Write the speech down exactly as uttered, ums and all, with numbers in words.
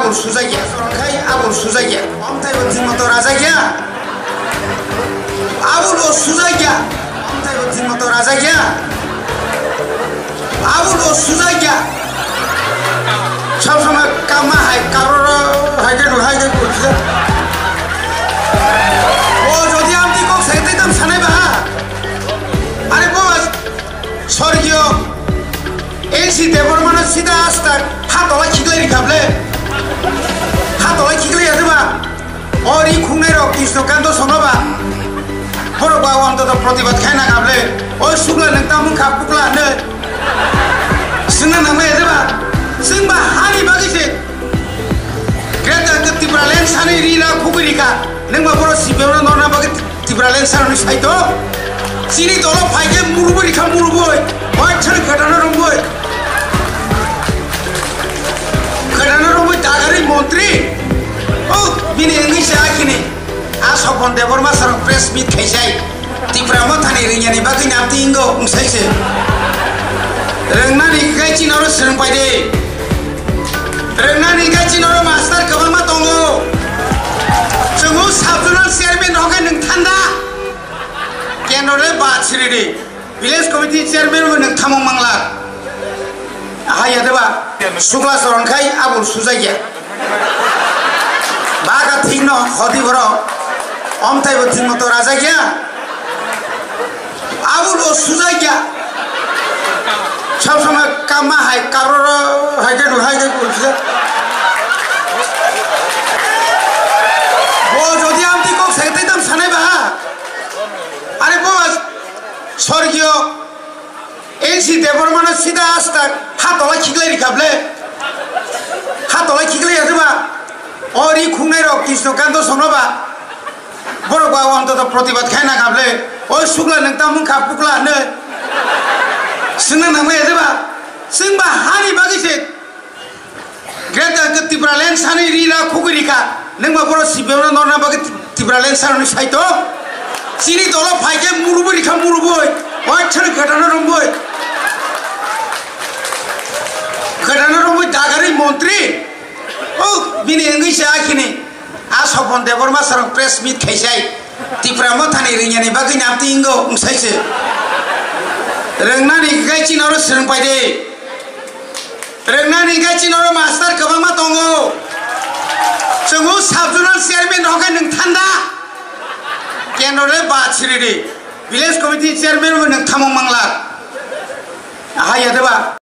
Abul sujakya, chwrwng khai abul sujakya. Omthai bo thwngmoto rajakya. Abul bo sujakya. Omthai bo thwngmoto rajakya. Abul bo sujakya. Sab somoi kamma hai karoro hai de hai de. O jodi amtwi kok sai tei tam sanai ba. Are bo sorgiyo N C Debbarmano sida asta ha tola khiklai rikha ble. Ha tola khiklai ya ba. O ri khungnai rok Krishna Kanto sono ba. Borok ba ontoto protibad khai na kha ble. O sugla nang tamung kha pukla ne. Singna nang ya ba. Sing ba hani bagwi se. Greater Tipra Land sani ri ra khugwi rikha. Nang ba boro C P M no norna bagwi Tipraland saroni saito. Chini dolo phaikhe murubui rikha murubui. Oi thani khatana romoi. Khatana romoi dagari montri. O bini wngwi se akhini. A Sopon Debbarma sarong press meet khaisai. Tipra mothani ringyani bagwi nam tingo wngsaise. Rwngnani khe chini oro swrwng paide. Rwngnani khe chini oro master kwbangma tongo. Chwngno sub zonal chairman rok khe nwng thanda. Kendro le ba siridi. Village committee chairman bo nwng thamung mangla. Haya deba. Sukla soron khai abul sujakya. Baga thikno hodi borok. Omthai bo thikmoto rajakya. Abul bo sujakya. Sab somoi kamma hai karoro hai de hai de. Bo jodi amtwi kok sai tei tam sanai ba. Are bo sorgiyo N C Debbarmano sida asta ha tola khiklai rikha ble. Ha tola khiklai ya ba. O ri khungnai rok Krishna Kanto sono ba. Borok ba ontoto protibad khai na kha ble. O sugla nang tamung kha pukla ne. Singna nang ya ba. Sing ba hani bagwi se. Greater Tipraland sani ri ra khugwi rikha. Nang ba boro C P M no norna bagwi Tipraland saroni saito. Chini dolo phaikhe murubui rikha murubui. Oi thani khatana romoi. Khatana romoi dagari montri. O bini wngwi se akhini. A Sopon Debbarma sarong press meet khaisai. Tipra mothani ringyani bagwi nam tingo wngsaise. Rwngnani khe chini oro swrwng paide. Rwngnani khe chini oro master kwbangma tongo. Chwngno sub zonal chairman rok khe nwng thanda. Kendro le ba siridi. Village committee chairman bo nwng thamung mangla. Haya deba.